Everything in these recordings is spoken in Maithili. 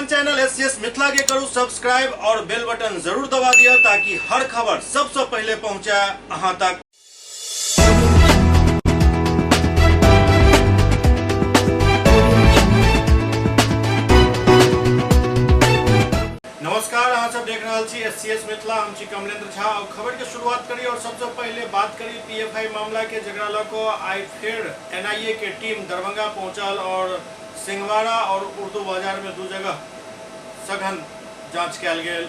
अपन चैनल एससीएस मिथिला के करू सब्सक्राइब और बेल बटन जरूर दबा दिया ताकि हर खबर सबसे पहले पहुंचे अहां तक। नमस्कार, अहाँ सब देख रहल छी एससीएस मिथिला। हम छी कमलेंद्र झा और खबर के शुरुआत करी और सबसे पहले बात करी पीएफआई मामला के, जकरा लऽ कऽ आइ फेर एनआईए के टीम दरभंगा पहुंचल और सिंहवाड़ा और उर्दू बाजार में दू जगह सघन जांच कयल गेल।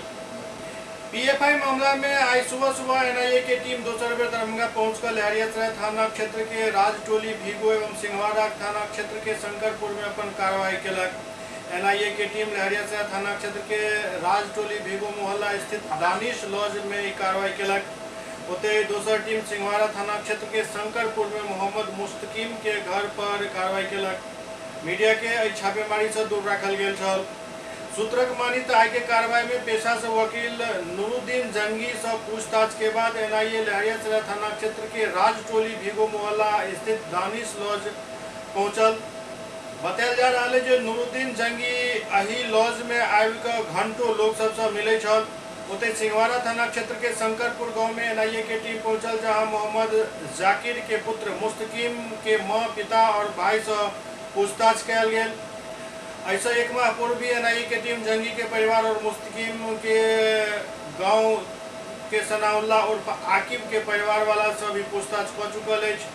पीएफआई मामला में आइ सुबह सुबह एनआईए के टीम दोसर बेर दरभंगा पहुंचकर लहरियासराय थाना क्षेत्र के राजटोली भीगो एवं सिंहवाड़ा थाना क्षेत्र के शंकरपुर में अपन कार्रवाई केलक। एनआईए के टीम लहरियासराय थाना क्षेत्र के राजटोली भीगो मोहल्ला स्थित दानिश लॉज में ई कार्रवाई केलक। ओतहि दोसर टीम सिंहवाड़ा थाना क्षेत्र के शंकरपुर में मोहम्मद मुस्तकीम के घर पर कार्रवाई केलक। मीडिया के एहि छापेमारी से दूर राखल गेल छल। सूत्रक मानी तऽ आइ के कार्रवाई में पेशा से वकील नूरुद्दीन जंगी से पूछताछ के बाद एनआईए लहरियासराय थाना क्षेत्र के राजटोली भीगो मोहल्ला स्थित दानिश लॉज पहुंचल। बतायल जा रहल है जे नूरुद्दीन जंगी एहि लॉज में आबि कऽ घंटों लोक सबसँ मिलै छल। ओतहि सिंहवाड़ा थाना क्षेत्र के शंकरपुर गांव में एनआईए के टीम पहुंचल, जहां मोहम्मद जाकिर के पुत्र मुस्तकीम के मां, पिता और भाई से पूछताछ कयल गेल। एहिसँ एक माह पूर्व भी एनआईए के टीम जंगी के परिवार और मुस्तकीम के गांव के सनाउल्ला उर्फ आकिब के परिवार वाला से भी पूछताछ कऽ चुकल अछि।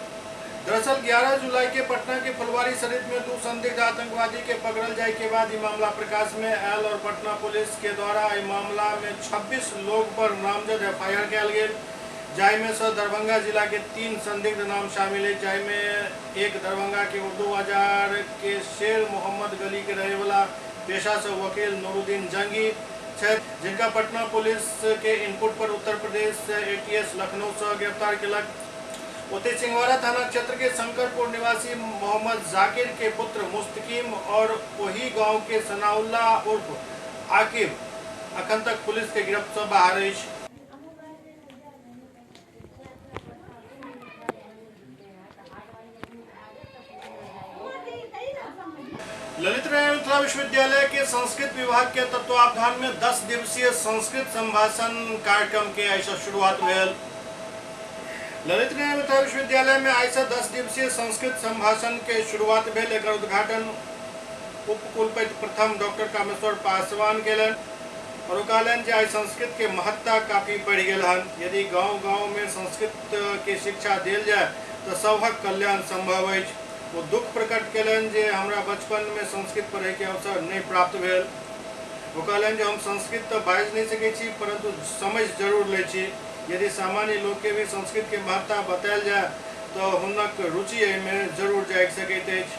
दरअसल 11 जुलाई के पटना के फुलवारी शरीफ में दू संदिग्ध आतंकवादी के पकड़ल जाय के बाद ई मामला प्रकाश में आयल और पटना पुलिस के द्वारा एहि मामला में 26 लोग पर नामजद एफआईआर कयल गेल, जाहि में से दरभंगा जिला के 3 संदिग्ध नाम शामिल है, जाहि में एक दरभंगा के उर्दू बाजार के शेर मोहम्मद गली के रहे वाला पेशा से वकील नूरुद्दीन जंगी छथि, जिनका पटना पुलिस के इनपुट पर उत्तर प्रदेश एटीएस लखनऊ से गिरफ्तार केलक। ओतहि सिंहवाड़ा थाना क्षेत्र के शंकरपुर निवासी मोहम्मद जाकिर के पुत्र मुस्तकीम और वही गांव के सनाउल्ला उर्फ आकिब अखन तक पुलिस के गिरफ्त से बाहर अछि। ललित नारायण मिथिला विश्वविद्यालय के संस्कृत विभाग के तत्वावधान में 10 दिवसीय संस्कृत संभाषण कार्यक्रम के ऐसा शुरुआत भेल। ललित नारायण मिथिला विश्वविद्यालय में आइ से 10 दिवसीय संस्कृत संभाषण के शुरुआत भेल। एकर उद्घाटन उपकुलपति प्रथम डॉक्टर कामेश्वर पासवान केलनि और ओ कहलनि जे आइ संस्कृत के महत्ता काफी बढ़ि गेल हन। यदि गांव गांव में संस्कृत के शिक्षा देल जाय तऽ सभक कल्याण संभव अछि। ओ दुख प्रकट केलनि जे हमरा बचपन में संस्कृत पढ़य के अवसर नहि प्राप्त भेल। ओ कहलनि जे हम संस्कृत तऽ बाजि नहि सकै छी, परंतु समझि जरूर लै छी। यदि सामान्य लोक के भी संस्कृत के महत्ता बतायल जाय तऽ हुनक रुचि एहिमे जरूर जागि सकैत अछि।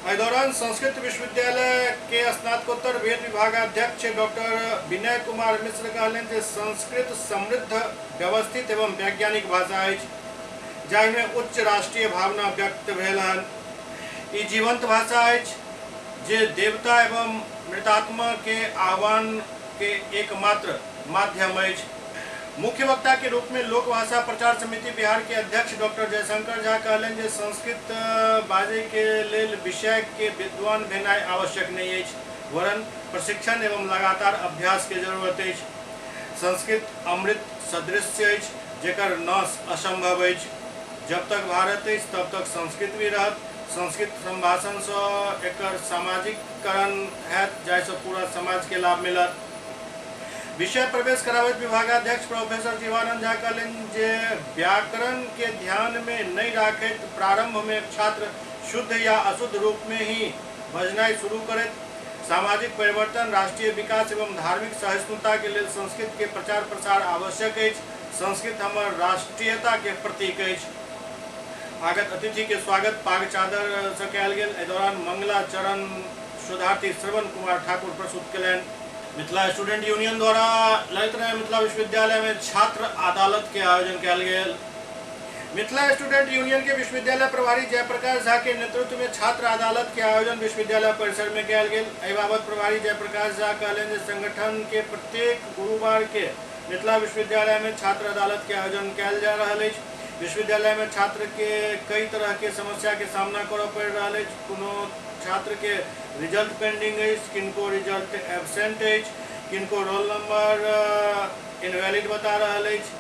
एहि दौरान संस्कृत विश्वविद्यालय के स्नातकोत्तर वेद विभागाध्यक्ष डॉक्टर विनय कुमार मिश्र कहलनि जे संस्कृत समृद्ध, व्यवस्थित एवं वैज्ञानिक भाषा अछि, जाहिमे उच्च राष्ट्रीय भावना व्यक्त भेल हन। ई जीवंत भाषा अछि जे देवता एवं मृतात्मा के आह्वान के एकमात्र माध्यम अछि। मुख्य वक्ता के रूप में लोक भाषा प्रचार समिति बिहार के अध्यक्ष डॉक्टर जयशंकर झा कहलनि जे संस्कृत बाजै के लेल विषय के विद्वान भेनाइ आवश्यक नहि अछि, वरन् प्रशिक्षण एवं लगातार अभ्यास के जरूरत अछि। संस्कृत अमृत सदृश अछि जेकर नाश असंभव अछि। जब तक भारत अछि तब तक संस्कृत भी रहत। संस्कृत संभाषण सँ एकर सामाजिकरण हैत, जाहिसँ पूरा समाज के लाभ मिलत। विषय प्रवेश कराबैत विभागाध्यक्ष प्रोफेसर जीवानंद झा कहलनि जे व्याकरण के ध्यान में नहि राखैत प्रारंभ में छात्र शुद्ध या अशुद्ध रूप में ही बजनाइ शुरू करैत। सामाजिक परिवर्तन, राष्ट्रीय विकास एवं धार्मिक सहिष्णुता के लेल संस्कृत के प्रचार प्रसार आवश्यक अछि। संस्कृत हमर राष्ट्रीयता के प्रतीक अछि। आगत अतिथि के स्वागत पाग चादर से कयल गेल। एहि दौरान मंगला चरण शोधार्थी श्रवण कुमार ठाकुर प्रस्तुत कयलनि। मिथिला स्टूडेंट यूनियन द्वारा ललित नारायण मिथिला विश्वविद्यालय में छात्र अदालत के आयोजन कयल गेल। मिथिला स्टूडेंट यूनियन के विश्वविद्यालय प्रभारी जयप्रकाश झा के नेतृत्व में छात्र अदालत के आयोजन विश्वविद्यालय परिसर में कयल गेल। एहि बाबत प्रभारी जयप्रकाश झा कहलनि जे संगठन के प्रत्येक गुरुवार के मिथिला विश्वविद्यालय में छात्र अदालत के आयोजन कयल जा रहल अछि। विश्वविद्यालय में छात्र के कई तरह के समस्या के सामना करऽ पड़ि रहल अछि। कोनो छात्र के रिजल्ट पेंडिंग अछि, किनको रिजल्ट एबसेंट अछि, किनको रोल नंबर इनवैलिड बता रहल अछि।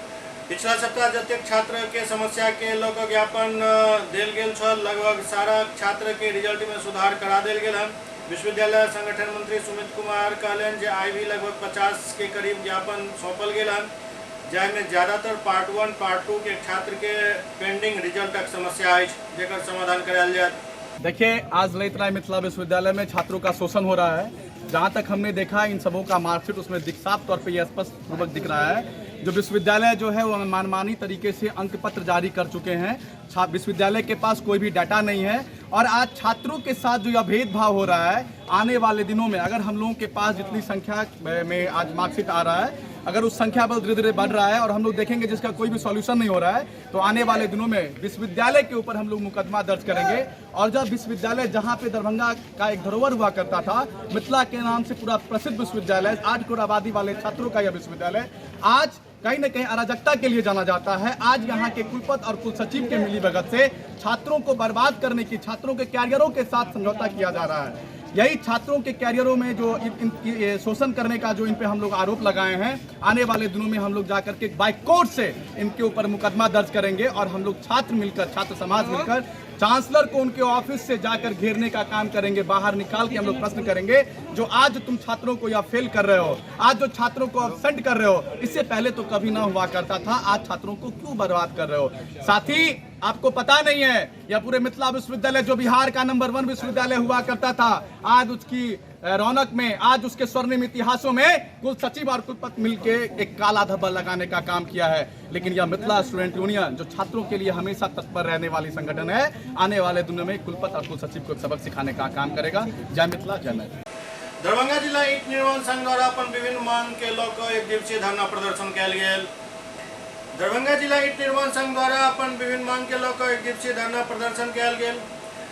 पिछला सप्ताह जतेक छात्र के समस्या के लऽ कऽ ज्ञापन देल गेल छल, लगभग सारा छात्र के रिजल्ट में सुधार करा देल गेल हन। विश्वविद्यालय संगठन मंत्री सुमित कुमार कहलनि जे आइ भी लगभग 50 के करीब ज्ञापन सौंपल गेल हन, जाहिमे ज़्यादातर पार्ट 1 पार्ट 2 के छात्र के पेंडिंग रिजल्टक समस्या अछि, जेकर समाधान करायल जायत। देखिए, आज ललित नारायण मिथिला विश्वविद्यालय में छात्रों का शोषण हो रहा है। जहाँ तक हमने देखा इन सबों का मार्कशीट उसमें साफ तौर पे यह स्पष्ट पूर्वक दिख रहा है। जो विश्वविद्यालय जो है वो मनमानी तरीके से अंक पत्र जारी कर चुके हैं। विश्वविद्यालय के पास कोई भी डाटा नहीं है और आज छात्रों के साथ जो यह भेदभाव हो रहा है, आने वाले दिनों में अगर हम लोगों के पास जितनी संख्या में आज मार्कशीट आ रहा है, अगर उस संख्या बल धीरे धीरे बढ़ रहा है और हम लोग देखेंगे जिसका कोई भी सॉल्यूशन नहीं हो रहा है, तो आने वाले दिनों में विश्वविद्यालय के ऊपर हम लोग मुकदमा दर्ज करेंगे। और जब विश्वविद्यालय जहां पे दरभंगा का एक धरोहर हुआ करता था, मिथिला के नाम से पूरा प्रसिद्ध विश्वविद्यालय, 8 करोड़ आबादी वाले छात्रों का यह विश्वविद्यालय आज कहीं ना कहीं अराजकता के लिए जाना जाता है। आज यहाँ के कुलपति और कुलसचिव के मिलीभगत से छात्रों को बर्बाद करने की, छात्रों के कैरियरों के साथ समझौता किया जा रहा है। यही छात्रों के कैरियरों में जो शोषण करने का जो इन पे हम लोग आरोप लगाए हैं, आने वाले दिनों में हम लोग जा करके बाई कोर्ट से इनके ऊपर मुकदमा दर्ज करेंगे और हम लोग छात्र मिलकर, छात्र समाज मिलकर चांसलर को उनके ऑफिस से जाकर घेरने का काम करेंगे। बाहर निकाल के हम लोग प्रश्न करेंगे, जो आज तुम छात्रों को या फेल कर रहे हो, आज जो छात्रों को एब्सेंट कर रहे हो, इससे पहले तो कभी ना हुआ करता था, आज छात्रों को क्यों बर्बाद कर रहे हो। साथ ही आपको पता नहीं है, यह पूरे मिथिला विश्वविद्यालय जो बिहार का नंबर 1 विश्वविद्यालय हुआ करता था, आज उसकी रौनक में, आज उसके स्वर्णिम इतिहासों में कुल सचिव और कुलपति मिलके एक काला धब्बा लगाने का काम किया है। लेकिन यह मिथिला स्टूडेंट यूनियन जो छात्रों के लिए हमेशा तत्पर रहने वाली संगठन है, आने वाले दिनों में कुलपति और कुल सचिव को सबक सिखाने का काम करेगा। जय मिथिला, जय मैथिली। दरभंगा जिला ईंट निर्माण संघ द्वारा अपन विभिन्न मांग के लऽ कऽ एक दिवसीय धरना प्रदर्शन कयल गेल। दरभंगा जिला ईंट निर्माण संघ द्वारा अपन विभिन्न मांग के लऽ कऽ एक दिवसीय धरना प्रदर्शन कयल गेल।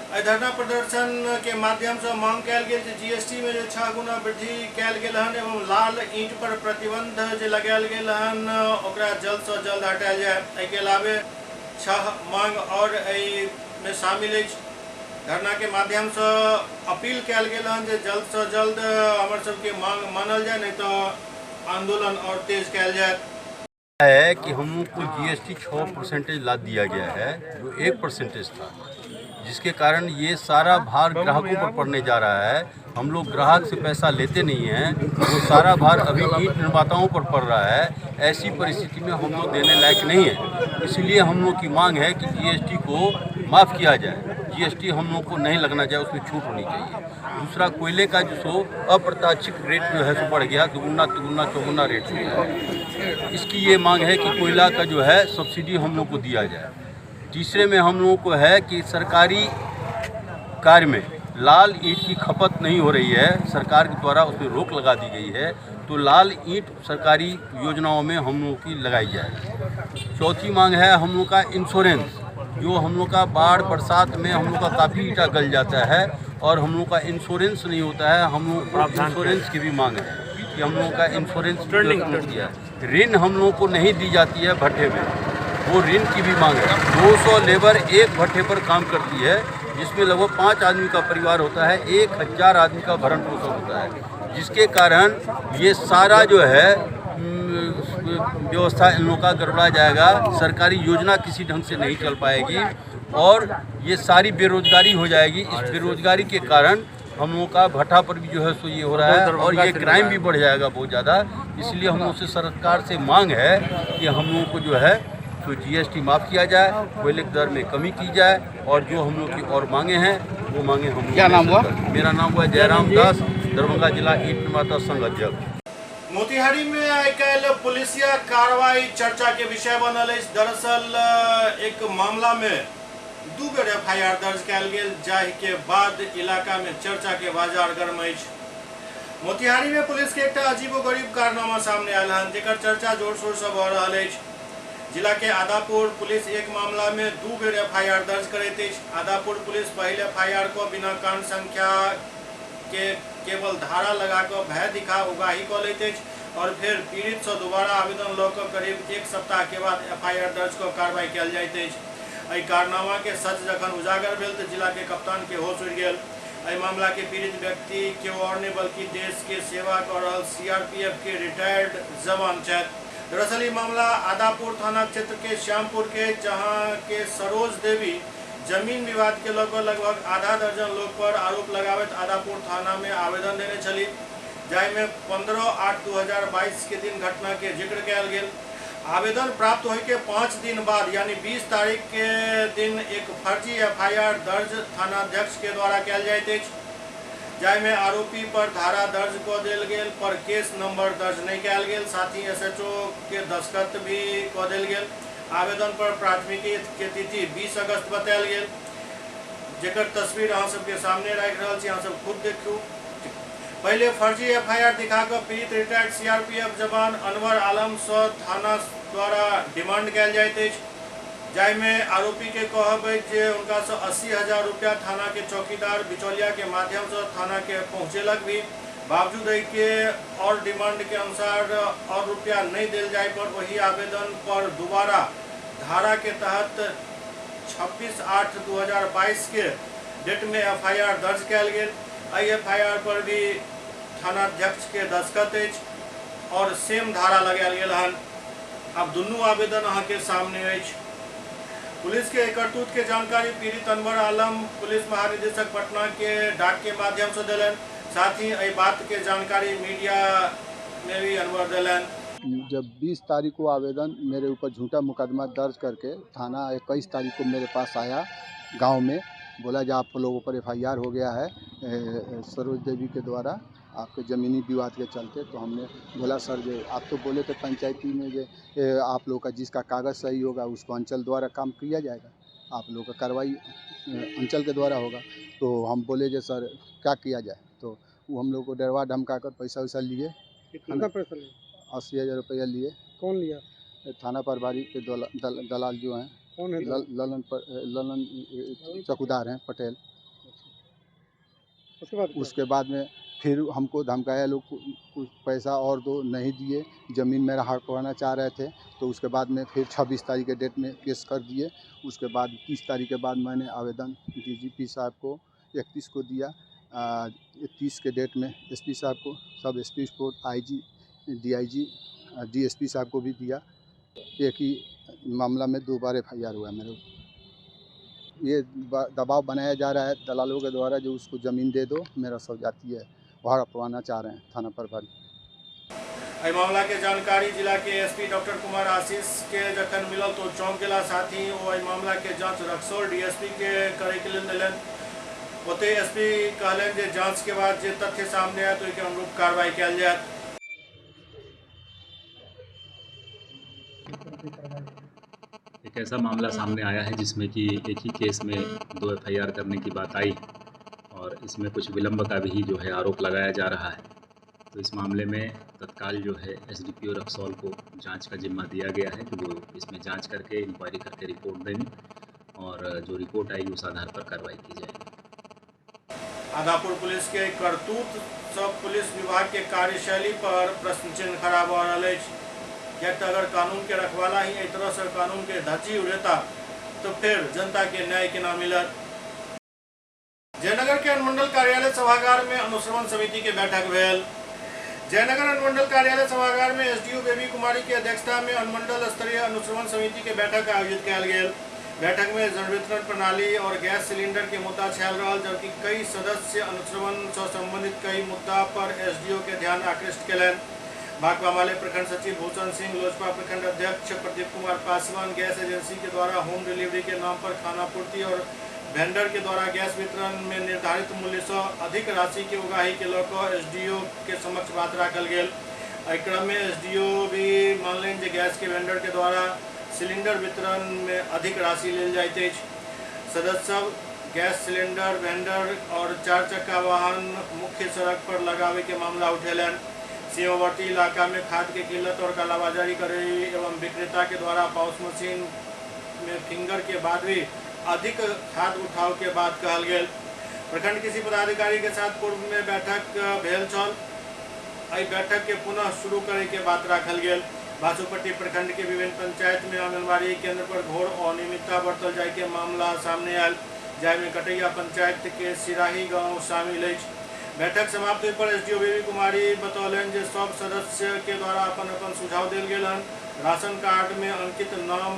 एहि धरना प्रदर्शन के माध्यम से मांग कयल गेल जे जीएसटी में जे 6 गुना वृद्धि कयल गेल हन एवं लाल ईंट पर प्रतिबंध जे लगायल गेल हन ओकरा जल्द से जल्द हटायल जाय। एहिके अलावे 6 मांग और एहि में शामिल अछि। धरना के माध्यम से अपील कयल गेल हन जे जल्द से जल्द हमर सबके मांग मानल जाय, नहीं तो आंदोलन और तेज कयल जाय। है कि हम लोग को जीएसटी 6% लाद दिया गया है, जो 1% था, जिसके कारण ये सारा भार ग्राहकों पर पड़ने जा रहा है। हम लोग ग्राहक से पैसा लेते नहीं हैं, वो सारा भार अभी ईंट निर्माताओं पर पड़ रहा है। ऐसी परिस्थिति में हम लोग देने लायक नहीं है, इसलिए हम लोग की मांग है कि जीएसटी को माफ़ किया जाए। जीएसटी हम लोग को नहीं लगना चाहिए, उसमें छूट होनी चाहिए। दूसरा, कोयले का जो सो अप्रत्याशित रेट जो है सो बढ़ गया, दुगुना तिगुना चौगुना रेट हो गया। इसकी ये मांग है कि कोयला का जो है सब्सिडी हम लोग को दिया जाए। तीसरे में हम लोगों को है कि सरकारी कार्य में लाल ईंट की खपत नहीं हो रही है, सरकार के द्वारा उसमें रोक लगा दी गई है, तो लाल ईंट सरकारी योजनाओं में हम लोगों की लगाई जाए। चौथी मांग है हम लोग का इंश्योरेंस, जो हम लोग का बाढ़ बरसात में हम लोग का काफ़ी ईंटा गल जाता है और हम लोग का इंश्योरेंस नहीं होता है। हम लोग को इंश्योरेंस की भी मांग है कि हम लोगों का इंश्योरेंस किया। ऋण हम लोगों को नहीं दी जाती है भट्ठे में, वो ऋण की भी मांग है। 200 लेबर एक भट्ठे पर काम करती है, जिसमें लगभग 5 आदमी का परिवार होता है, 1000 आदमी का भरण पोषण होता है, जिसके कारण ये सारा जो है व्यवस्था इन लोगों का गड़बड़ा जाएगा। सरकारी योजना किसी ढंग से नहीं चल पाएगी और ये सारी बेरोजगारी हो जाएगी। इस बेरोजगारी के कारण हम लोगों का भट्ठा पर भी जो है सो ये हो रहा है और ये क्राइम भी बढ़ जाएगा बहुत ज़्यादा। इसलिए हम लोग से सरकार से मांग है कि हम लोगों को जो है तो जीएसटी माफ़ किया जाए, कोयले की दर में कमी की जाए और जो हम लोग की और मांगे हैं वो मांगे हम लोग। क्या नाम हुआ? मेरा नाम हुआ जयराम दास, दरभंगा जिला ईंट निर्माता संघ अध्यक्ष। मोतिहारी में आइ काल्हि पुलिसिया कार्रवाई चर्चा के विषय बनल अछि। दरअसल एक मामला में 2 बेर एफआईआर दर्ज कयल गेल, जाहि के बाद इलाका में चर्चा के बाजार गर्म अछि। मोतिहारी में पुलिस के एकटा अजीबोगरीब कारनामा सामने आयल हन, जेकर चर्चा जोर शोर से भऽ रहल अछि। जिला के आदापुर पुलिस एक मामला में 2 बेर एफआईआर दर्ज करैत अछि। आदापुर पुलिस पहिल एफआईआर को बिना कांड संख्या के केवल धारा लगा कऽ भय दिखा उगाही कऽ लैत अछि और फिर पीड़ित से दोबारा आवेदन लऽ कऽ करीब 1 सप्ताह के बाद एफआईआर दर्ज कऽ कार्रवाई कयल जाइत अछि। एहि कारनामा के सच जखन उजागर भेल तऽ जिला के कप्तान के होश उड़ि गेल। एहि मामला के पीड़ित व्यक्ति केओ और नहीं बल्कि देश के सेवा कर रहल सीआरपीएफ के रिटायर्ड जवान छथि। दरअसल ये मामला आदापुर थाना क्षेत्र के श्यामपुर के, जहां के सरोज देवी जमीन विवाद के लग लगभग आधा दर्जन लोग पर आरोप लगावत आदापुर थाना में आवेदन देने छली, जाहिमे 15/8/2022 के दिन घटना के जिक्र कयल गेल। आवेदन प्राप्त होय के 5 दिन बाद यानी 20 तारीख के दिन एक फर्जी एफआईआर दर्ज थानाध्यक्ष के द्वारा कयल जाइत अछि, जाहिमे आरोपी पर धारा दर्ज कऽ देल गेल पर केस नंबर दर्ज नहीं कयल गेल। साथ ही एसएचओ के दस्तखत भी कऽ देल गेल। आवेदन पर प्राथमिकी के तिथि 20 अगस्त बतायल गेल, जेकर तस्वीर अहाँ सबके सामने राखि रहल छी, अहाँ सब खुद देखू। पहले फर्जी एफआईआर दिखाकर पीड़ित रिटायर्ड सीआरपीएफ जवान अनवर आलम से थाना द्वारा डिमांड कयल जाइत अछि, जाहिमे आरोपी के कहब अछि जे हुनका से 80,000 रुपया थाना के चौकीदार बिचौलिया के माध्यम से थाना के पहुँचेलक भी, बावजूद के और डिमांड के अनुसार और रुपया नहीं दिल जाए पर वही आवेदन पर दोबारा धारा के तहत 26/8/2022 के डेट में एफआईआर दर्ज कयल गेल। एहि एफआईआर पर भी थानाध्यक्ष के दस्तखत अछि और सेम धारा लगायल गेल हन। अब दुनू आवेदन अहाँ के सामने अछि। पुलिस के करतूत के जानकारी पीड़ित अनवर आलम पुलिस महानिदेशक पटना के डाक के माध्यम से दिलन। साथ ही एहि बात के जानकारी मीडिया में भी अनवर दिलन। जब 20 तारीख को आवेदन मेरे ऊपर झूठा मुकदमा दर्ज करके थाना 21 तारीख को मेरे पास आया गांव में, बोला जो आप लोगों पर एफआईआर हो गया है सरोज देवी के द्वारा आपके ज़मीनी विवाद के चलते। तो हमने बोला सर जे आप तो बोले थे पंचायती में जे आप लोग का जिसका कागज़ सही होगा उसको अंचल द्वारा काम किया जाएगा, आप लोग का कार्रवाई अंचल के द्वारा होगा। तो हम बोले जे सर क्या किया जाए, तो वो हम लोग को डरवा धमका कर पैसा वैसा लिए। कितना पैसा लिए? 80,000 रुपया लिए। कौन लिया? थाना प्रभारी के दलाल जो हैं। कौन है? ललन चौकीदार हैं पटेल। उसके बाद में फिर हमको धमकाया लोग, कुछ पैसा और दो, नहीं दिए। ज़मीन मेरा हड़पवाना चाह रहे थे। तो उसके बाद में फिर 26 तारीख के डेट में केस कर दिए। उसके बाद 30 तारीख के बाद मैंने आवेदन डीजीपी साहब को 31 को दिया, 30 के डेट में एसपी साहब को, सब SP sport, IG, DIG, DSP साहब को भी दिया। एक ही मामला में 2 बार एफआईआर हुआ मेरे को। ये दबाव बनाया जा रहा है दलालों के द्वारा जो उसको ज़मीन दे दो, मेरा सब जाती है, वहाँ हड़पवाना चाह रहे हैं थाना प्रभारी। एहि मामला के जानकारी जिला के एसपी डॉक्टर कुमार आशीष के जखन मिलल तो चौंक गेला। साथ ही ओ एहि मामला के जांच रक्सौल डीएसपी के करे के लेल देलनि। ओतहि एसपी कहलनि जे जांच के बाद जे तथ्य सामने आयत ओहिके अनुरूप कार्रवाई कयल जायत। एक ऐसा मामला सामने आया है जिसमें कि एक ही केस में 2 एफआईआर करने की बात आई और इसमें कुछ विलंब का भी जो है आरोप लगाया जा रहा है। तो इस मामले में तत्काल जो है एसडीपीओ रक्सौल को जांच का जिम्मा दिया गया है कि वो इसमें जांच करके इंक्वायरी करके रिपोर्ट देंगे और जो रिपोर्ट आएगी उस आधार पर कार्रवाई की जाएगी। आदापुर पुलिस के करतूत सब पुलिस विभाग के कार्यशैली पर प्रश्न चिन्ह खड़ा भऽ रहल अछि। कियाक तऽ अगर कानून के रखवाला ही एहि तरह से कानून के धज्जी उड़ेता तो फिर जनता के न्याय केना मिलत। जयनगर के अनुमंडल कार्यालय सभागार में अनुश्रवण समिति के बैठक भेल। जयनगर अनुमंडल कार्यालय सभागार में एसडीओ बेबी कुमारी के अध्यक्षता में अनुमंडल स्तरीय अनुश्रवण समिति के बैठक आयोजित कयल गेल। बैठक में जन वितरण प्रणाली और गैस सिलेंडर के मुद्दा छायल रहल, जबकि कई सदस्य अनुश्रवण से संबंधित कई मुद्दा पर एसडीओ के ध्यान आकृष्ट कयलनि। भाकपा माले प्रखंड सचिव भूषण सिंह, लोजपा प्रखंड अध्यक्ष प्रदीप कुमार पासवान गैस एजेंसी के द्वारा होम डिलीवरी के नाम पर खाना पूर्ति और वेंडर के द्वारा गैस वितरण में निर्धारित मूल्य से अधिक राशि के उगाही के लऽ कऽ एसडीओ के समक्ष बात राखल गेल। एहि क्रम में एसडीओ भी मानलनि जे गैस के वेंडर के द्वारा सिलेंडर वितरण में अधिक राशि लेल जाइत अछि। सदस्य सब गैस सिलेंडर वेंडर और 4 चक्का वाहन मुख्य सड़क पर लगावे के मामला उठेलनि। सीमावर्ती इलाका में खाद के किल्लत और कालाबाजारी करे एवं विक्रेता के द्वारा पाउस मशीन में फिंगर के बाद भी अधिक खाद उठाव के बात कहल गेल। प्रखंड कृषि पदाधिकारी के साथ पूर्व में बैठक भेल छल। एहि बैठक के पुनः शुरू करे के बात राखल गेल। बासुपट्टी प्रखंड के विभिन्न पंचायत में आंगनबाड़ी केंद्र पर घोर अनियमितता बरतल जाय के मामला सामने आयल। जाहिमे कटैया पंचायत के सिराही गांव शामिल अछि। बैठक समाप्त होय पर एसडीओ बेबी कुमारी बतौलनि जे सब सदस्य के द्वारा अपन अपन सुझाव देल गेल हन। राशन कार्ड में अंकित नाम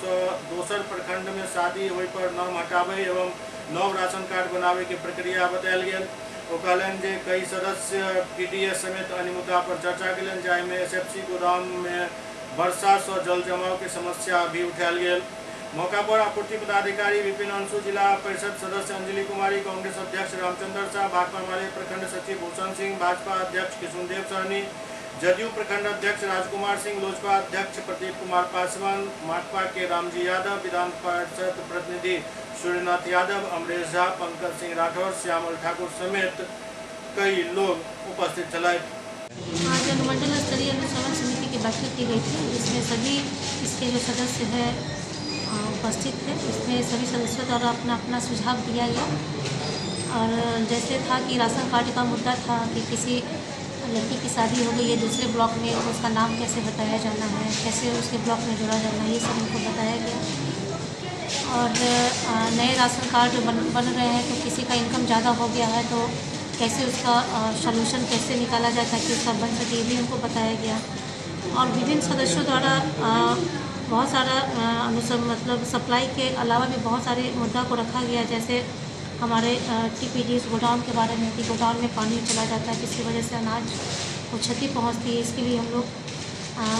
से दोसर प्रखंड में शादी होय पर नाम हटाबै एवं नव राशन कार्ड बनावे के प्रक्रिया बतायल गेल। ओ कहलनि जे कई सदस्य पीडीएस समेत अन्य मुद्दा पर चर्चा केलनि, जाहिमे एसएफसी गोदाम में वर्षा से जल जमाव के समस्या भी उठायल गेल। मौका पर आपूर्ति पदाधिकारी विपिन अंशु, जिला परिषद सदस्य अंजलि कुमारी, कांग्रेस अध्यक्ष रामचंद्र शाह, भाकपा माले प्रखंड सचिव भूषण सिंह, भाजपा अध्यक्ष किशुनदेव सहनी, जदयू प्रखंड अध्यक्ष राजकुमार सिंह, लोजपा अध्यक्ष प्रदीप कुमार पासवान, माकपा के रामजी यादव, विधान परिषद प्रतिनिधि सूर्यनाथ यादव, अमरेश झा, पंकज सिंह राठौर, श्यामल ठाकुर समेत कई लोग उपस्थित छलथि। आज अनुमंडल स्तरीय अनुश्रवण समिति की बैठक की गई थी, जिसमें सभी इसके जो सदस्य हैं उपस्थित थे। इसमें सभी सदस्यों द्वारा अपना अपना सुझाव दिया गया और जैसे था कि राशन कार्ड का मुद्दा था कि किसी लड़की की शादी हो गई है दूसरे ब्लॉक में तो उसका नाम कैसे हटाया जाना है, कैसे उसके ब्लॉक में जोड़ा जाना है, ये सब उनको बताया गया। और नए राशन कार्ड बन रहे हैं तो किसी का इनकम ज़्यादा हो गया है तो कैसे उसका सलूशन कैसे निकाला जाए ताकि उसका बन सके, ये भी उनको बताया गया। और विभिन्न सदस्यों द्वारा बहुत सारा अनुसर मतलब सप्लाई के अलावा भी बहुत सारे मुद्दा को रखा गया, जैसे हमारे टीपीडीएस गोडाउन के बारे में कि गोडाउन में पानी चला जाता है जिसकी वजह से अनाज को क्षति पहुंचती है। इसके लिए हम लोग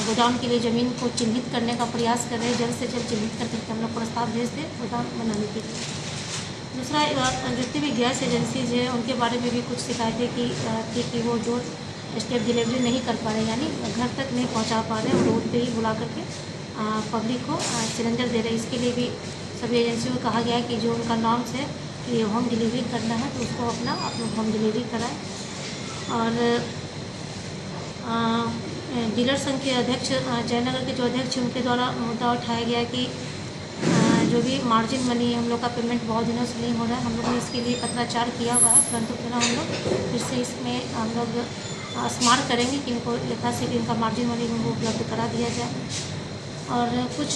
गोडाउन के लिए ज़मीन को चिन्हित करने का प्रयास कर रहे हैं, जल्द से जल्द चिन्हित कर करके हम लोग प्रस्ताव भेज दें गोडाउन बनाने के लिए। दूसरा, जितनी भी गैस एजेंसीज हैं उनके बारे में भी कुछ शिकायतें की थी कि वो जो स्टेप डिलीवरी नहीं कर पा रहे, यानी घर तक नहीं पहुँचा पा रहे, रोड पर ही बुला करके पब्लिक को सिलेंडर दे रहे हैं। इसके लिए भी सभी एजेंसियों को कहा गया है कि जो उनका नॉर्म्स है कि होम डिलीवरी करना है तो उसको अपना होम डिलीवरी कराएं। और डीलर संघ के अध्यक्ष जयनगर के जो अध्यक्ष उनके द्वारा मुद्दा उठाया गया कि जो भी मार्जिन मनी हम लोग का पेमेंट बहुत दिनों से नहीं हो रहा है, हम लोग ने इसके लिए पत्राचार किया हुआ है, परंतु पुनः हम लोग फिर से इसमें हम लोग स्मारक करेंगे कि इनको यथाशीघ्र इनका मार्जिन मनी उनको उपलब्ध करा दिया जाए। और कुछ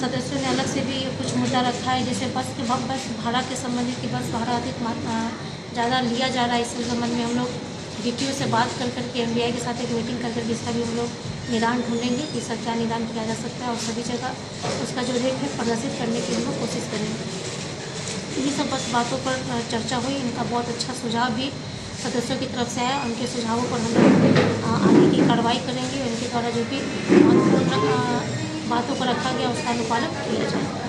सदस्यों ने अलग से भी कुछ मुद्दा रखा है, जैसे बस के बस भाड़ा के संबंधित कि बस भाड़ा अधिक ज़्यादा लिया जा रहा है। इस संबंध में हम लोग डीटीओ से बात कर करके एमबीआई के साथ एक मीटिंग कर करके इसका भी हम लोग निदान ढूंढेंगे कि इसका क्या निदान किया जा सकता है और सभी जगह उसका जो रेट है प्रदर्शित करने की हम लोग कोशिश करेंगे। ये सब बस बातों पर चर्चा हुई। इनका बहुत अच्छा सुझाव भी सदस्यों की तरफ से आया, उनके सुझावों पर हम लोग आगे की कार्रवाई करेंगे। उनके द्वारा जो भी महत्वपूर्ण बातों को रखा गया उसका अनुपालन किया जाएगा।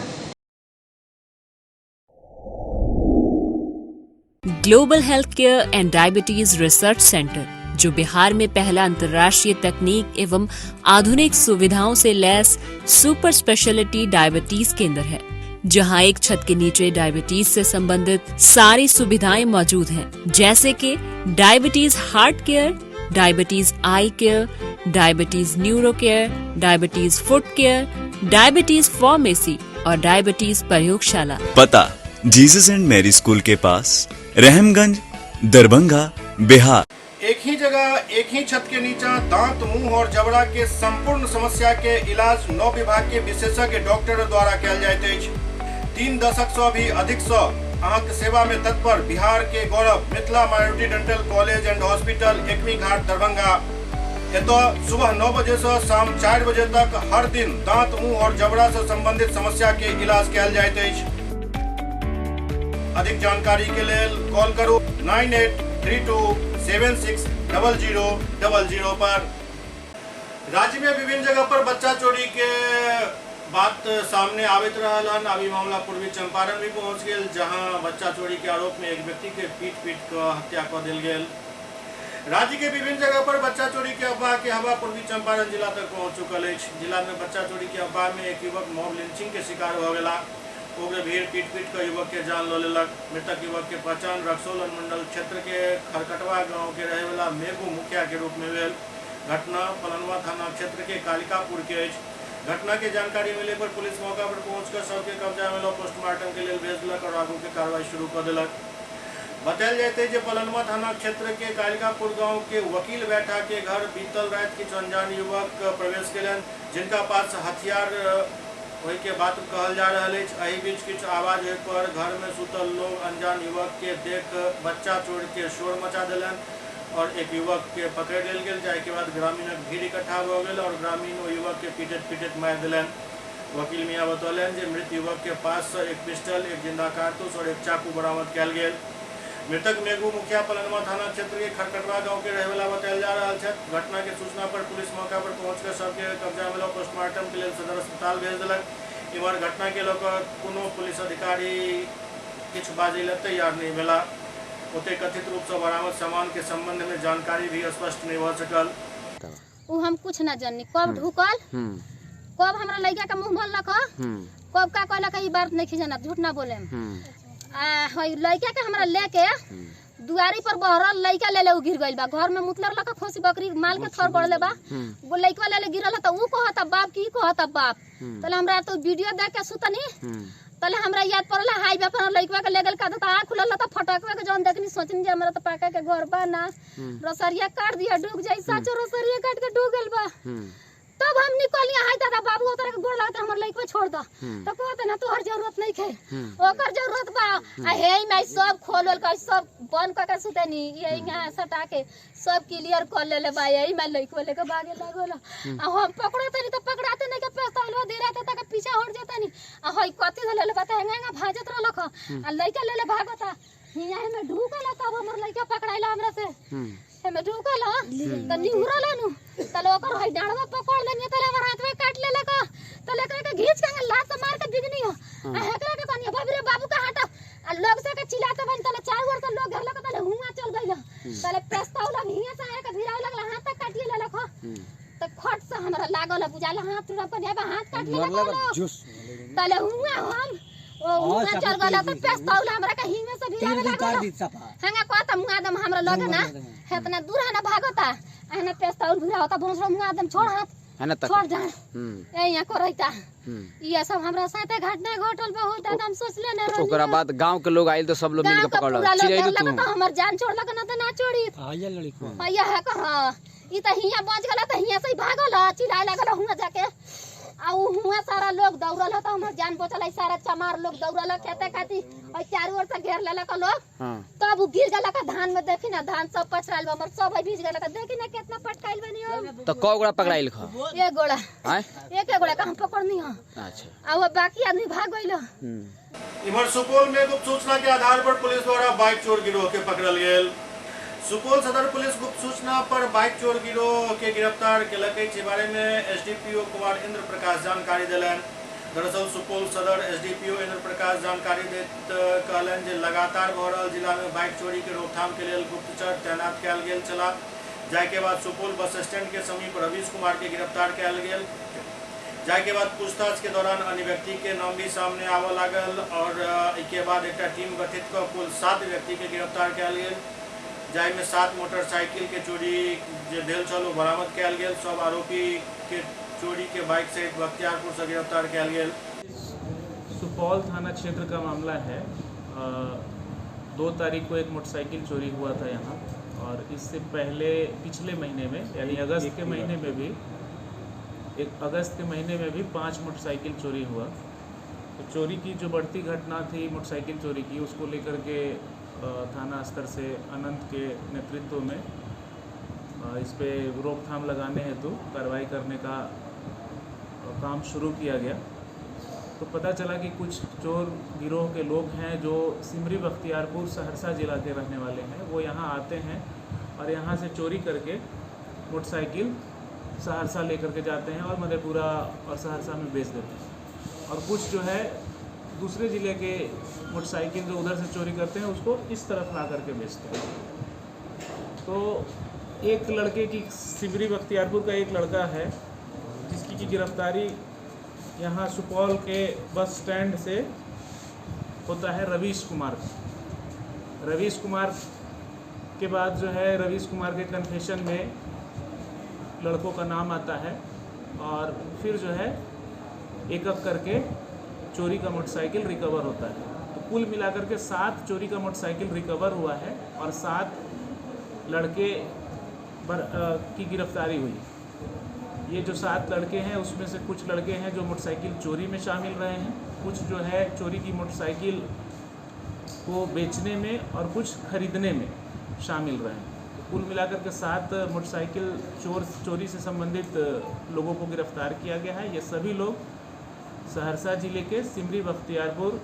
Global health care and diabetes research centre, जो बिहार में पहला अंतर्राष्ट्रीय तकनीक एवं आधुनिक सुविधाओं से लैस सुपर स्पेशलिटी डायबिटीज केंद्र है, जहां एक छत के नीचे डायबिटीज से संबंधित सारी सुविधाएं मौजूद हैं, जैसे कि diabetes heart care, diabetes eye care, diabetes neuro care, diabetes foot care, diabetes pharmacy और डायबिटीज प्रयोगशाला। पता जीसस एंड मैरी स्कूल के पास, रहमगंज, दरभंगा, बिहार। एक ही जगह एक ही छत के नीचा दांत, मुंह और जबड़ा के संपूर्ण समस्या के इलाज 9 विभाग के विशेषज्ञ डॉक्टर द्वारा कयल जाइत अछि। 3 दशक से भी अधिक से अहाँके सेवा में तत्पर बिहार के गौरव Mithila minority dental college and hospital, Ekmi Ghat, Darbhanga. एतऽ सुबह 9 बजे से शाम 4 बजे तक हर दिन दांत, मुंह और जबड़ा से संबंधित समस्या के इलाज कयल जाइत अछि। अधिक जानकारी के लेल कॉल करू 983276 0000 पर। राज्य में विभिन्न जगह पर बच्चा चोरी के बात सामने आबैत रहल हन। अभी मामला पूर्वी चंपारण भी पहुंच गेल, जहां बच्चा चोरी के आरोप में एक व्यक्ति के पीट पीट कऽ हत्या कऽ देल गेल। राज्य के विभिन्न जगह पर बच्चा चोरी के अफवाह के हवा पूर्वी चंपारण जिला तक पहुंच चुकल अछि। जिला में बच्चा चोरी के अफवाह में एक युवक मॉब लिंचिंग के शिकार भऽ गेला। उग्र भीड़ पीट पीट कऽ युवक के जान लऽ लेलक। मृतक युवक के पहचान रक्सौल अनुमंडल क्षेत्र के खरकटवा गांव के रहैवला मेघू मुखिया के रूप में भेल। घटना पलनवा थाना क्षेत्र के कालिकापुर के अछि। घटना के जानकारी मिले पर पुलिस मौका पर पहुंचकर शव के कब्जा में लऽ पोस्टमार्टम के लेल भेजलक और आगू के कार्रवाई शुरू कऽ देलक। बतायल जाइत जे पलनवा थाना क्षेत्र के कालिकापुर गांव के वकील बैठा के घर बीतल रात किछु अनजान युवक प्रवेश केलनि, जिनका पास हथियार ओहि के बात कहल जा रहल अछि। एहि बीच किछु आवाज होय पर घर में सुतल लोग अनजान युवक के देख बच्चा चोर के शोर मचा देलनि और एक युवक के पकड़ लेल गेल, जाहि के बाद ग्रामीणक भीड़ इकट्ठा भऽ गेल और ग्रामीण ओ युवक के पीटैत पीटैत मारि देलनि। वकील मियां बतौलनि जे मृत युवक के पास से एक पिस्टल, एक जिंदा कारतूस और एक चाकू बरामद कयल गेल। मृतक मेघू मुखिया पलनमा थाना क्षेत्र के खरकटवा गांव के रहैवला बतायल जा रहल छथि। घटना के सूचना पर पुलिस मौका पर पहुंचकर सबके कब्जा में लऽ पोस्टमार्टम के लेल सदर अस्पताल भेज देलक। इम्हर घटना के लऽ कऽ कोनो पुलिस अधिकारी किछु बाजै लए तैयार नहि भेला। ओतय कथित रूप से बरामद सामान के संबंध में जानकारी भी स्पष्ट नहीं भऽ सकल। उ हम कुछ ना जाननी, कब ढुकल, कब हमरा लड़का के मुंह भरलक, कब का कहलक, ई बात नहीं जाना, झूठ ना बोले। आ लड़का के हमरा लेके दुआरी पर बहरल लड़का ले ले उ गिर गइल बा। घर में मुतलर लका खोसी बकरी माल के थर बढ़ले बा, वो लड़का ले ले गिरल त उ कहता बाप की कहता बाप। तले हमरा तो वीडियो देख के सुतनी, तले हमरा याद पड़ल हाई बाप लड़का के ले गेल का त आँख खुलल त फटकवा के जौन देखनी सोचनी जे हमरा त पाका के घर बा ना, रसरिया काट दिया डूब जाई। साचो रसरिया काट के डूब गेल बा। तब हम निकलिया हाय दादा बाबू ओतरा के गोड़ लगता हमर लइकवा छोड़ द, तो कहत ना तोहर जरूरत नहीं खे, ओकर जरूरत बा। आ हे माई सब खोलल के सब बंद क के सुतनी, ये यहां सटा के सब क्लियर कर लेले बा। यही माई लइकवा लेके भागे लागल। आ हम पकड़ते नहीं त पकड़ाते नहीं के पेस्तौलवा दे रहता त के पीछा हट जाता नहीं। आ हई कथि लेले बा त हेंगा हेंगा भाजत रहलक आ लइका लेले भागता हिया में ढुकल। तब हमर लइका पकड़ाइला हमरा से हेमे ढुकल त निहुरल नु, तले ओकर हई डांडवा पकड़ लेनी, तले हमर हाथ में काट लेलक। तले एकरा के घींच के लात से मार के बिगनी हो। आ एकरा के कहनी बाबू रे बाबू का हटा, आ लोग से के चिल्लाते बन। तले चार गोर से लोग घेरलक, तले हुआ चल गइल। तले पेस्तौल हिया से आके भिराव लगल, हाथ तक काटिए लेलक। त खट से हमरा लागल बुझाल हाथ तुरंत कहनी बा हाथ काट लेलक। तले हुआ हम ओ हुआ चल गइल त पेस्तौल हमरा के हिंगे से भिरावे लागल। हंगा कहता मुआ दम हमरा लगे ना इतना दूर है ना भागता है ना पेस्तौल भिरा होता भोंसड़ा मुआ दम छोड़ हाथ है ना छोड़ जा ए यहां करैता। ये सब हमरा साथे घटना घटल बहुत दादा हम सोचले ना रहनी। ओकरा बाद गांव के लोग आइल तो सब लोग मिल के पकड़ल चिड़ैलू तू त हमर जान छोड़लक ना त ना छोड़ी। आया लड़की आया है कह ई त हिया बच गेल त हिया से भागल चिल्लाए लागल हुआ जाके। आ उ हुआ सारा लोग दौड़ल त हमर जान बचल। सारा चमार लोग दौड़ल खेते खाती और चारों ओर से घेर लेलक लोग। तब उ गिर गेलक धान में, देखी ना धान सब पछराइल बा हमर, सब भीज गेलक। देखी ना कितना पटकाइल बनी हम। त क गोड़ा पकड़ाइल ख? एक गोड़ा, एक गोड़ा का हम पकड़नी ह। अच्छा, आ वो बाकी आदमी भाग गइल। इधर सुपौल में गुप्त सूचना के आधार पर पुलिस द्वारा बाइक चोर गिरोह के पकड़ल गेल। सुपौल सदर पुलिस गुप्त सूचना पर बाइक चोर गिरोह के गिरफ्तार केलक अछि। बारे में एसडीपीओ कुमार इंद्र प्रकाश जानकारी देलनि। दरअसल सुपौल सदर एसडीपीओ इंद्र प्रकाश जानकारी दैत कहलनि जे लगातार भऽ रहल जिला में बाइक चोरी के रोकथाम के लेल गुप्तचर तैनात कयल गेल छलाह। जाहि के बाद सुपौल बस स्टैंड के समीप रवीश कुमार के गिरफ्तार कयल गेल। जाहि के बाद पूछताछ के दौरान अन्य व्यक्ति के नाम भी सामने आबऽ लागल और एहिके बाद एकटा टीम गठित कऽ कुल 7 व्यक्ति के गिरफ्तार कयल गेल, जाहि में 7 मोटरसाइकिल के चोरी जे भेल छल ओ बरामद कयल गेल। सब आरोपी के चोरी के बाइक सहित बख्तियारपुर से गिरफ्तार कयल गेल। सुपौल थाना क्षेत्र का मामला है। 2 तारीख को एक मोटरसाइकिल चोरी हुआ था यहाँ, और इससे पहले पिछले महीने में यानी अगस्त के महीने में भी 5 मोटरसाइकिल चोरी हुआ। तो चोरी की जो बढ़ती घटना थी मोटरसाइकिल चोरी की, उसको लेकर के थाना स्तर से अनंत के नेतृत्व में इस पे रोकथाम लगाने हेतु कार्रवाई करने का काम शुरू किया गया। तो पता चला कि कुछ चोर गिरोह के लोग हैं जो सिमरी बख्तियारपुर सहरसा ज़िला के रहने वाले हैं, वो यहाँ आते हैं और यहाँ से चोरी करके मोटरसाइकिल सहरसा लेकर के जाते हैं और मधेपुरा और सहरसा में बेच देते हैं। और कुछ जो है दूसरे ज़िले के मोटरसाइकिल जो उधर से चोरी करते हैं उसको इस तरफ ला करके बेचते हैं। तो एक लड़के की, सिमरी बख्तियारपुर का एक लड़का है जिसकी की गिरफ्तारी यहाँ सुपौल के बस स्टैंड से होता है, रवीश कुमार। रवीश कुमार के बाद जो है रवीश कुमार के कन्फेशन में लड़कों का नाम आता है और फिर जो है एक एक करके चोरी का मोटरसाइकिल रिकवर होता है। तो कुल मिलाकर के 7 चोरी का मोटरसाइकिल रिकवर हुआ है और 7 लड़के की गिरफ्तारी हुई। ये जो 7 लड़के हैं उसमें से कुछ लड़के हैं जो मोटरसाइकिल चोरी में शामिल रहे हैं, कुछ जो है चोरी की मोटरसाइकिल को बेचने में और कुछ खरीदने में शामिल रहे हैं। तो कुल मिलाकर के 7 मोटरसाइकिल चोरी से संबंधित लोगों को गिरफ्तार किया गया है। ये सभी लोग सहरसा ज़िले के सिमरी बख्तियारपुर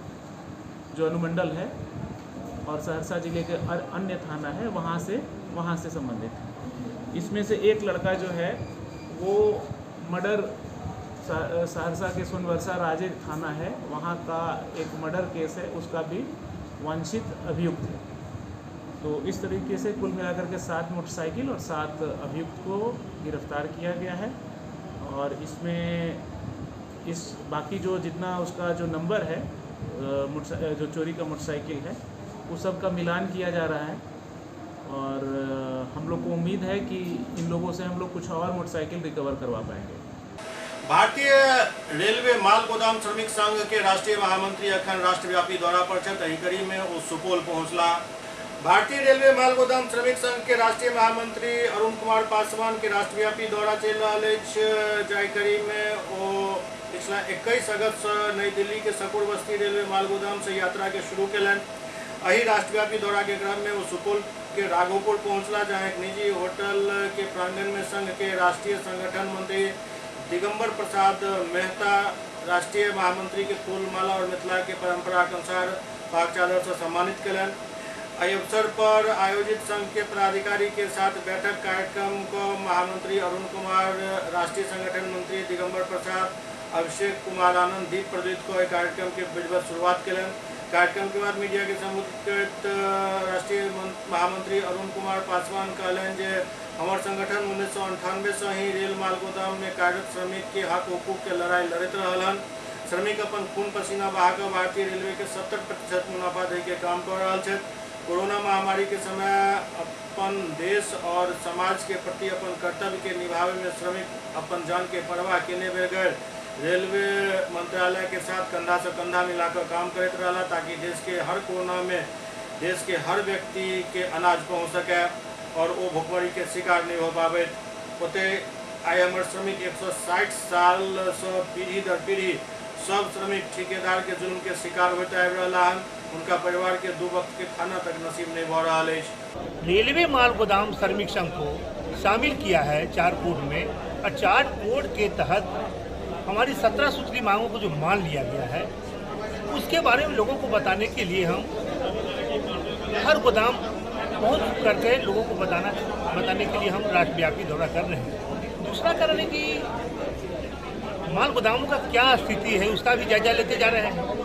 जो अनुमंडल है और सहरसा ज़िले के अन्य थाना है वहाँ से संबंधित है। इसमें से एक लड़का जो है वो मर्डर सहरसा के सोनवर्षा राजे थाना है, वहाँ का एक मर्डर केस है, उसका भी वांछित अभियुक्त है। तो इस तरीके से कुल मिलाकर के 7 मोटरसाइकिल और 7 अभियुक्त को गिरफ्तार किया गया है। और इसमें इस बाकी जो जितना उसका जो नंबर है जो चोरी का मोटरसाइकिल है वो सब का मिलान किया जा रहा है और हम लोग को उम्मीद है कि इन लोगों से हम लोग कुछ और मोटरसाइकिल रिकवर करवा पाएंगे। भारतीय रेलवे माल गोदाम श्रमिक संघ के राष्ट्रीय महामंत्री अखन राष्ट्रव्यापी दौरा पर छथि। एहि कड़ी में ओ सुपौल पहुंचला। भारतीय रेलवे माल गोदाम श्रमिक संघ के राष्ट्रीय महामंत्री अरुण कुमार पासवान के राष्ट्रव्यापी दौरा चलि रहल अछि, जाहि कड़ी में ओ पिछला 21 अगस्त से नई दिल्ली के सकूर बस्ती रेलवे माल गोदाम से यात्रा के शुरू केलनि। एहि राष्ट्रव्यापी दौरा के क्रम में वो सुपौल के राघोपुर पहुंचला, जहां एक निजी होटल के प्रांगण में संघ के राष्ट्रीय संगठन मंत्री दिगंबर प्रसाद मेहता राष्ट्रीय महामंत्री के फूलमाला और मिथिला के परंपरा के अनुसार पाग चादर से सम्मानित केलनि। एहि अवसर पर आयोजित संघ के पदाधिकारी के साथ बैठक कार्यक्रम को महामंत्री अरुण कुमार, राष्ट्रीय संगठन मंत्री दिगंबर प्रसाद, अभिषेक कुमार आनंद दीप प्रज्वलित को एहि कार्यक्रम के विधिवत शुरुआत केलनि। कार्यक्रम के बाद मीडिया के संबोधित करैत राष्ट्रीय महामंत्री अरुण कुमार पासवान कहलनि जे हमर संगठन 1998 से ही रेल माल गोदाम में कार्यरत श्रमिक के हक हुकूक के लड़ाई लड़ैत रहल हन। श्रमिक अपन खून पसीना बहाकर भारतीय रेलवे के 70% मुनाफा दै के काम कर रहल छथि। कोरोना महामारी के समय अपन देश और समाज के प्रति अपन कर्तव्य के निभावे में श्रमिक अपन जान के परवाह केने बगैर रेलवे मंत्रालय के साथ कंधा से कंधा मिलाकर काम करते रहा, ताकि देश के हर कोना में देश के हर व्यक्ति के अनाज पहुँच सके और वो भुखमरी के शिकार नहीं हो पावे। ओते आइ हमर श्रमिक 160 साल से पीढ़ी दर पीढ़ी सब श्रमिक ठेकेदार के जुल्म के शिकार होते आबि रहा हन। उनका परिवार के 2 वक्त के खाना तक नसीब नहीं भऽ रहल अछि। रेलवे माल गोदाम श्रमिक संघ को शामिल किया है 4 कोड में और 4 कोड के तहत हमारी 17 सूत्री मांगों को जो मान लिया गया है उसके बारे में लोगों को बताने के लिए हम हर गोदाम पहुँच करके लोगों को बताने के लिए हम राष्ट्रव्यापी दौरा कर रहे हैं। दूसरा कारण है कि माल गोदामों का क्या स्थिति है उसका भी जायजा लेते जा रहे हैं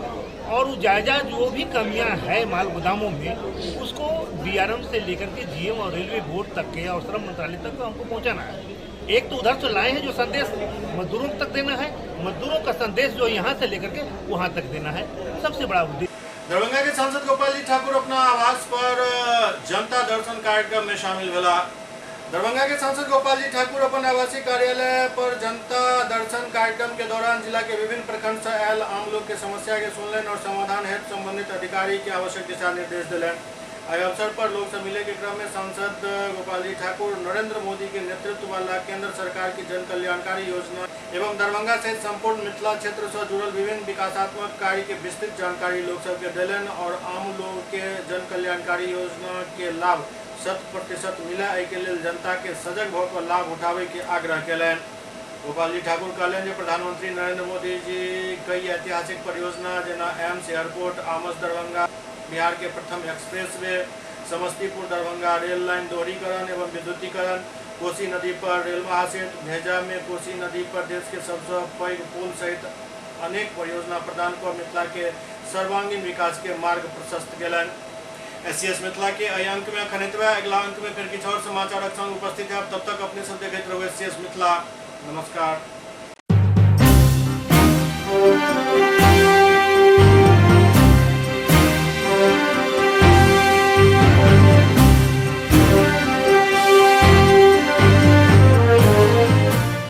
और वो जायजा जो भी कमियां है माल गोदामों में उसको डीआरएम से लेकर के जीएम और रेलवे बोर्ड तक के और श्रम मंत्रालय तक को हमको पहुँचाना है। एक तो उधर से लाए हैं जो संदेश मजदूरों तक देना है, मजदूरों का संदेश जो यहाँ से लेकर के वहाँ तक देना है, सबसे बड़ा उद्देश्य। दरभंगा के सांसद गोपाल जी ठाकुर अपना आवास पर जनता दर्शन कार्यक्रम में शामिल भेला। दरभंगा के सांसद गोपाल जी ठाकुर अपन आवासीय कार्यालय पर जनता दर्शन कार्यक्रम के दौरान जिला के विभिन्न प्रखंड से आयल आम लोग के समस्या के सुनलनि और समाधान हेतु संबंधित अधिकारी के आवश्यक दिशा निर्देश दिलनि। एहि अवसर पर लोग से मिले के क्रम में सांसद गोपाल जी ठाकुर नरेंद्र मोदी के नेतृत्व वाला केंद्र सरकार की जन कल्याणकारी योजना एवं दरभंगा सहित संपूर्ण मिथिला क्षेत्र से जुड़ल विभिन्न विकासात्मक कार्य के विस्तृत जानकारी लोग सबके देलनि और आम लोग के जन कल्याणकारी योजना के लाभ 100% मिले एहि के लेल जनता के सजग भऽ कऽ लाभ उठाबे के आग्रह केलनि। गोपाल जी ठाकुर कहलनि जे प्रधानमंत्री नरेंद्र मोदी जी कई ऐतिहासिक परियोजना जेना एम्स, एयरपोर्ट, आमस दरभंगा, बिहार के प्रथम expressway, Samastipur Darbhanga rail line दोहरीकरण एवं विद्युतीकरण, कोसी नदी पर रेल महासेतु, भेजा में कोसी नदी पर देश के सबसे पैघ पुल सहित अनेक परियोजना प्रदान कऽ मिथिला के सर्वांगीण विकास के मार्ग प्रशस्त केलनि। एससीएस मिथिला के एहि अंक में अखन एतबे। अगिला अंक में फिर किछु और समाचारक संग उपस्थित है। तब तक अपने सब देखैत रहू एससीएस मिथिला। नमस्कार।